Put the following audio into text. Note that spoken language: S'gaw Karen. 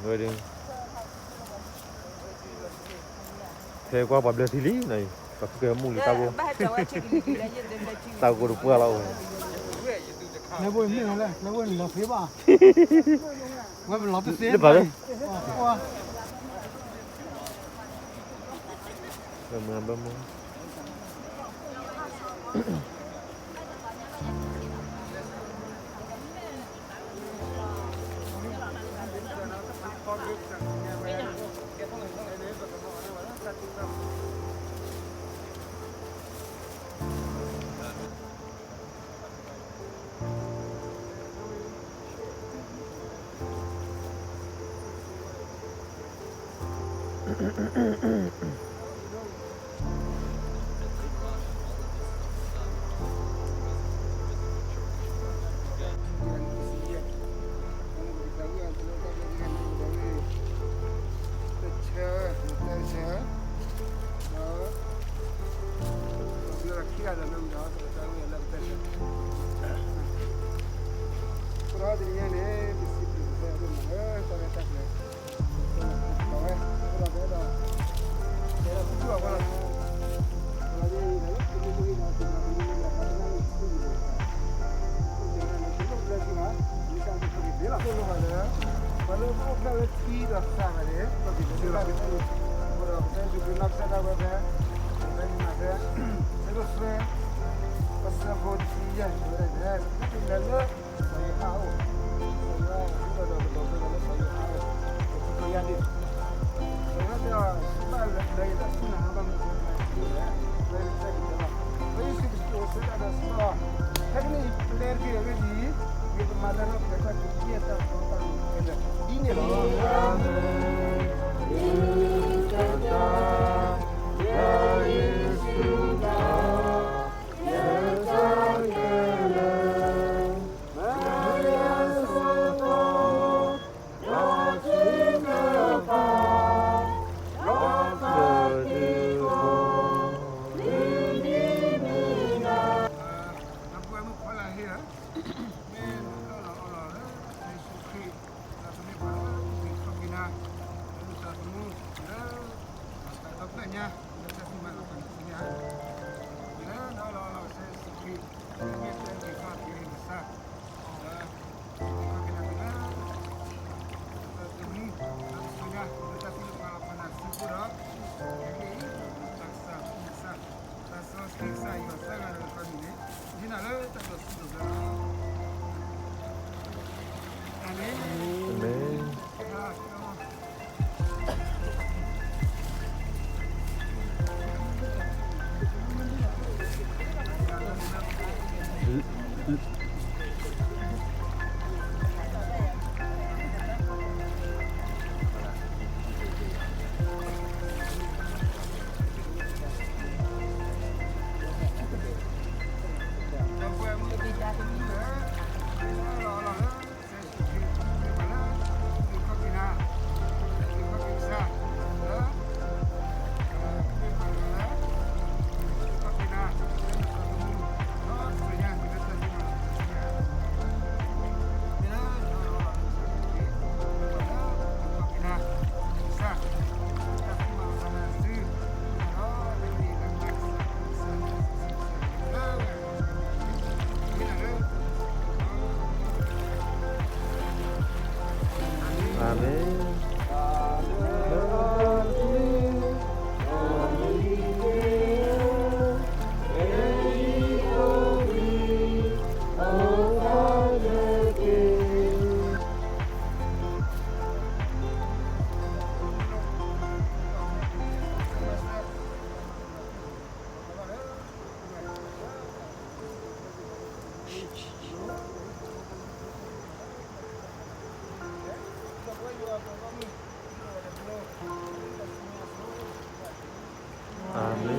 ဝဲဒၣ် ဖဲကွၢ်ပှၤဘျၢထံလံနီၤအံၤ ပှၤဖုကဲမူလံတၢ်ဂိၢ်, တၢ်ဂိၢ်တပှၢ်လီၤဝဲ, လၢဝဲမ့ၢ်ဝဲလၢ လၢဝဲလီၤဖဲဘၣ်, ဝဲပလီၤတသ့, လၢပှၤလၢ ပမၤဘၢမူ Amen. Amen.